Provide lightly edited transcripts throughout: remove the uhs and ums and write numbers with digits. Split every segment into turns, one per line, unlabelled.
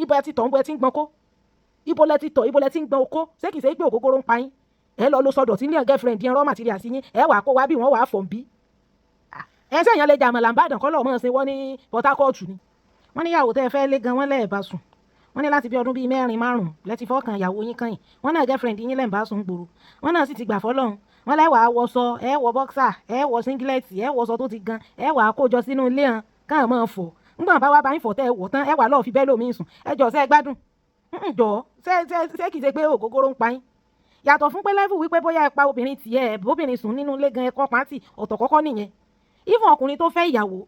Ibo ẹ ti tọ̀ ń bọ ẹ ti ń gbọ́n kó? Ibo lẹ ti tọ̀? Ibo lẹ ti ń gbọ́n okó? Ṣé kìí ṣe pé ògógóró ń pa yín? Ẹ lọ lo sọdọ̀ tí ní girlfriend yẹn, raw material sí yín, ẹ wàá kó wá bí wọ́n wàá fọ̀ ń bí. Ẹ ṣé èèyàn lè jà àmàlà ń bàdàn kọ́ lọ́ọ́ mọ̀ ṣe wọ́n ní Port Harcourt ni. Wọ́n níyàwó tẹ́ ẹ fẹ́ lé gan, wọ́n lẹ́ẹ̀ bá sùn. Wọ́n ní láti bí ọdún bíi 4, 5 lẹ́ti fọ́kàn ìyàwó yín kàn yín. Wọ́n náà girlfriend yín lẹ́ ń bá sùn gbòòrò. Wọ́n náà sì ti gbà fọ́lọ́run. Wọ́n lẹ́wàá wọṣọ, ẹ wọ boxer, ẹ wọ singlet, ẹ wọṣọ tó ti gan, ẹ wàá kójọ sínú ilé hàn káà máa fọ̀. Ńgbọ̀n bá wá bá yín fọ̀ tẹ́ ẹ wọ̀ tán, ẹ wà lọ́ọ́ fi bẹ́ẹ̀ lómi sùn. Ẹ jọ, ṣé ẹ gbádùn? Jọ, ṣé kìí ṣe pé ògógóró ń pa yín? Yàtọ̀ fún pé level wípé bóyá ẹ pa obìnrin tiẹ̀, bóbìnrin sùn nínú ilé gan, ẹ kọ́ pátì ọ̀tọ̀ kọ́kọ́ nìyẹn. Even ọkùnrin tó fẹ́ ìyàwó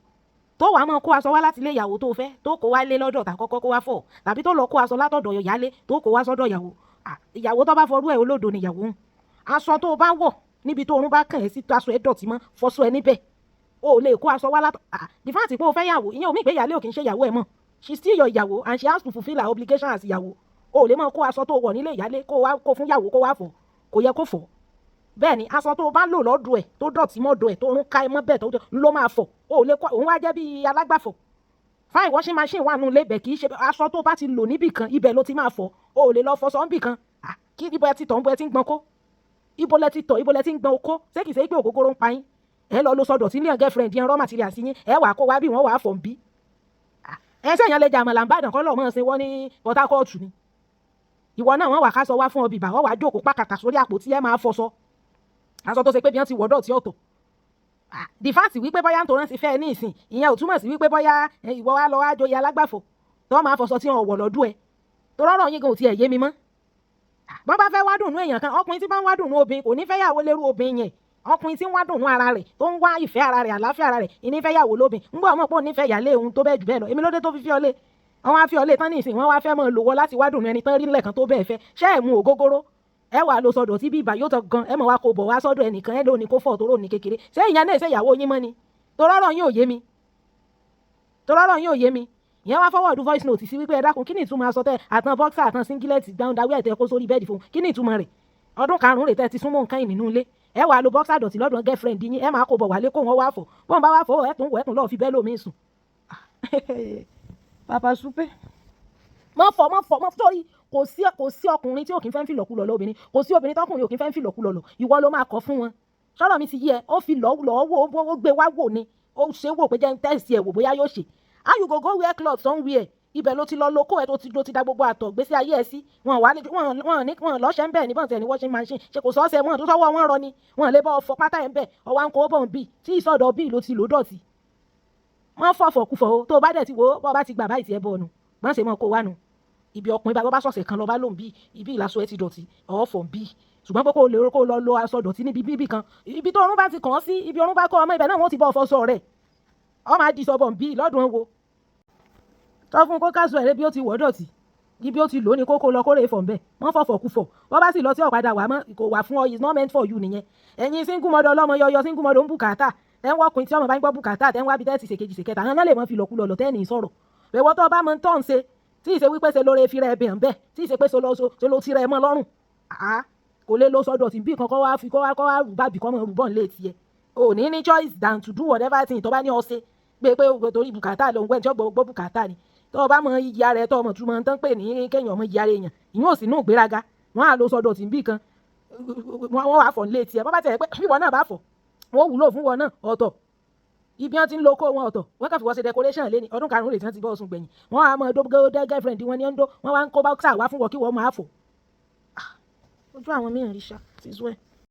tó wàá máa kó aṣọ wá láti ilé ìyàwó tó fẹ́, tó kó wá lé lọ́dọ̀ tà kọ́kọ́ kó wá fọ̀, tàbí tó lọ kó aṣọ látọ̀dọ̀ ìyálé tó kó wá sọ́dọ̀ ìyàwó, ìyàwó tó bá fọrú ẹ̀, olódo ni ìyàwó ń. Aṣọ tó bá wọ̀ níbi tó orún bá kàn ẹ́ sí, aṣọ ẹ̀ dọ̀tí mọ́, fọṣọ ẹ níbẹ̀. O ò lè kó aṣọ wá látọ̀. The fact pé o fẹ́ yàwó, ìyẹn ò mí pé ìyálé ò kì í ṣe ìyàwó ẹ̀ mọ́. She still your ìyàwó and she has to fulfil her obligation as ìyàwó. O ò lè máa kó aṣọ tó wọ̀ nílé ìyálé kó wá kó fún ìyàwó kó wá fọ̀. Kò yẹ kó fọ̀ bẹ́ẹ̀ ni. Aṣọ tó bá lò lọ́dọ̀ ẹ̀ tó dọ̀tí mọ́dọ̀ ẹ̀, tó ń ká ẹ mọ́ bẹ́ẹ̀, tó ló máa fọ̀. O ò lè kó òun wá jẹ́ bí alágbàfọ̀. Fine, washing machine wà nù lébẹ̀. Kì í ṣe aṣọ tó bá ti lò níbì kan, ibẹ̀ ló ti máa fọ̀. O ò lè lọ fọṣọ níbì kan. Kí ibo ẹ ti tọ̀ ń bọ ẹ ti ń gbọ́n kó? Ibo lẹ ti tọ̀? Ibo lẹ ti ń gbọ́n okó? Ṣé kìí ṣe pé ògógóró ń pa yín? Ẹ lọ lo sọdọ̀ tí ní girlfriend yẹn, raw material sí yín, ẹ wàá kó wá bí wọ́n wàá fọ̀ ń bí. Ẹ ṣé èèyàn lè jà àmàlà ń bàdàn kọ́ lọ́ọ́ mọ̀ ṣe wọ́n ní Port Harcourt ni. Ìwọ náà, wọ́n wà ká sọ wá fún ọ bìbà, wọ́n wàá jókòó pàkàtà sórí àpótí, ẹ máa fọṣọ aṣọ tó ṣe pé bí wọ́n ti wọ̀ dọ̀tí ọ̀tọ̀. The fact wípé bóyá nítorí ti fẹ́ ní ìsìn, ìyẹn ò túmọ̀ sí wípé bóyá ìwọ wá lọ wá joyè alágbàfọ̀ tó máa fọṣọ tí wọn wọ̀ lọ́dún ẹ̀. Tó rọ́rọ̀ yín gan ò tiẹ̀ yé mi mọ́. Bọ́n bá fẹ́ wá dùnú èèyàn kan, ọkùnrin tí bá ń wá dùnú obìnrin kò ní fẹ́ yàwó lérú obìnrin yẹn. Ọkùnrin tí ń wá dùnú ara rẹ̀, tó ń wá ìfẹ́ ara rẹ̀, àlàáfíà ara rẹ̀, ìní fẹ́ yàwó lóbìn ń gbọ́ ọmọ pé òun nífẹ̀ẹ́ ìyálé òun tó bẹ́ẹ̀ jù bẹ́ẹ̀ lọ. Èmi lóde tó fi fi ọlé, wọ́n á fi ọlé tán ní ìsìn, wọ́n wá fẹ́ mọ́ lò wọ́ láti wá dùnú ẹni tán rí nílẹ̀ kan tó bẹ́ẹ̀ fẹ́. Ṣé ẹ̀ mú ògógóró? Ẹ wà lọ sọdọ̀ tí bíbà yóò tọ gan, ẹ mọ̀ wá kó bọ̀ wá sọ́dọ̀ ẹnìkan, ẹ lóní kó fọ̀ tó rò ní kékeré. Ṣé ìyẹn náà ṣe ìyàwó yín mọ́ ni? Torọ́rọ̀ yín ò yé mi, torọ́rọ̀ yín ò yé mi. Ìyẹn wá forward voice note sí wípé, ẹ dákun, kí ni ìtumọ̀ aṣọ tẹ àtàn boxer àtàn singlet gbàǹdàwí ẹ̀tẹ̀ kó sórí bed fún? Kí ni ìtumọ̀ rẹ̀? Ọdún 5 rẹ̀ tẹ́ ti súnmọ́ nǹkan ìnínú ilé, ẹ wàá lo boxer dọ̀tí lọ́dọ̀ girlfriend yín, ẹ máa kó bọ̀ wálé kó wọ́n wá fọ̀. Bọ́n bá wá fọ̀, ẹ tún wọ̀, ẹ tún lọ́ọ́ fi bẹ́ẹ̀ lómi sùn. Papa Supe, mọ fọ, mọ fọ, mọ sórí. Kò sí ọkùnrin tí ò kí ń fẹ́ ń fi lọ̀kulọ̀ lọ obìnrin. Kò sí obìnrin tọkùnrin ò kí ń fẹ́ ń fi lọ̀kulọ̀ lọ. Ìwọ ló máa kọ́ fún wọn. Sọ̀rọ̀ mi ti yé ẹ? Ó fi lọ́ lọ́ wò, ó gbé wá wò ni. Ó ṣe wò pé jẹ́ ń test ẹ̀ wò bóyá yóò ṣe. How you go go wear cloth somewhere, ibẹ̀ ló ti lọ lóko ẹ̀, tó ti da gbogbo àtọ̀ gbèsè ayé ẹ̀ sí. Wọn wà wọn wọn ní wọn lọ́sẹ̀ ń bẹ̀ ní bọ́ǹtẹ̀ ní washing machine ṣe kò sọ́ọ̀sẹ̀ wọn tó sọ́wọ́ wọn rọ ni. Wọn lè bọ́ fọ pátá ẹ̀ ń bẹ̀. Ọwọ́ à ń kó bọ̀ ń bì tí ìsọ̀dọ̀ bíi ló ti lò dọ̀tí. Wọ́n fọ̀fọ̀ kúfọ̀ o. Tó o bá dẹ̀ ti wò ó, bọ́ ọ bá ti gbà báyìí, tiẹ̀ bọ̀ ọ̀nù bọ́n ṣe mọ́ kó wá nu. Ibi ọkùnrin bá sọ̀sẹ̀ kan lọ bá lòun bí ibi ìlàsọ ẹ ti dọ̀tí, ọ̀fọ̀ ń bí. Ṣùgbọ́n pé kó lè kó lọ lo aṣọ dọ̀tí níbi bíbí kan, ibi tó orún bá ti kàn án sí, ibi orún bá kọ́ ọmọ, ibẹ̀ náà wọ́n ti bọ́ ọ̀fọ̀ sọ rẹ̀, ọ máa di sọ́bọ̀ ń bí lọ́dún wo. Sọ fún kó káṣọ ẹ̀rẹ́ bí ó ti wọ̀ dọ̀tí, ibi ó ti lò ní kókó lọ kórè fọ̀ nbẹ̀. Wọ́n fọ̀fọ̀ kú fọ̀. Wọ́n bá sì lọ sí ọ̀padà wà mọ́, kò wà fún ọ, is not meant for you nìyẹn. Ẹ̀yin single mother ọlọ́mọ yọyọ, single mother ń bùkátà, ẹ̀ ń wọ́kùnrin tí ọmọ bá ń gbọ́ bùkátà, tẹ́ ń wá bí tẹ́ẹ̀tì ṣèkejì ṣèkẹta, àwọn náà lè mọ́ fi lọ́kú lọ́lọ́ tẹ́ẹ̀nì sọ̀rọ̀. Ẹ̀wọ́ tó bá mọ tó ń ṣe, tí ì ṣe wípé ṣe lóore fi rẹ̀ bẹ̀ ń bẹ̀, tí ì ṣe pé ṣe ló ti rẹ̀ mọ́ lọ́rùn, kò lè lo sọ́dọ̀ tí bí kan kọ́ wá fi kọ́ wá kọ́ wá rù bábì kọ́ mọ́ rù bọ́n lé tiẹ̀. O ní ní choice than to do whatever thing tó bá ní ọ ṣe pé torí bùkátà lòun gbẹ́ tí ó gbọ́ bùkátà ni. Tó o bá mọ iyì ara ẹ, tó o mọ̀ túmọ̀ tán pè ní kéèyàn mọ iyì ara èèyàn, ìyẹn ò sí nù gbéraga. Wọ́n á lo sọ́dọ̀ tí bí kan, wọ́n wá fọ̀ nílé tiẹ̀. Bọ́ bá tẹ̀ pé bí wọn náà bá fọ̀, wọ́n wúlò fún wọn náà ọ̀tọ̀. Ibi wọn ti ń lo kó wọn ọ̀tọ̀, wọ́n kàn fi wọ́n ṣe decoration lé ní. Ọdún 5 rè tí wọ́n ti bọ́ ọ̀sùn gbẹ̀yìn, wọ́n á mọ dógó girlfriend wọn ní ń dó, wọ́n wá ń kó boxer wá fún wọn kí wọ́n máa fọ̀. Ojú àwọn míì ń rí ṣá ti sú ẹ̀.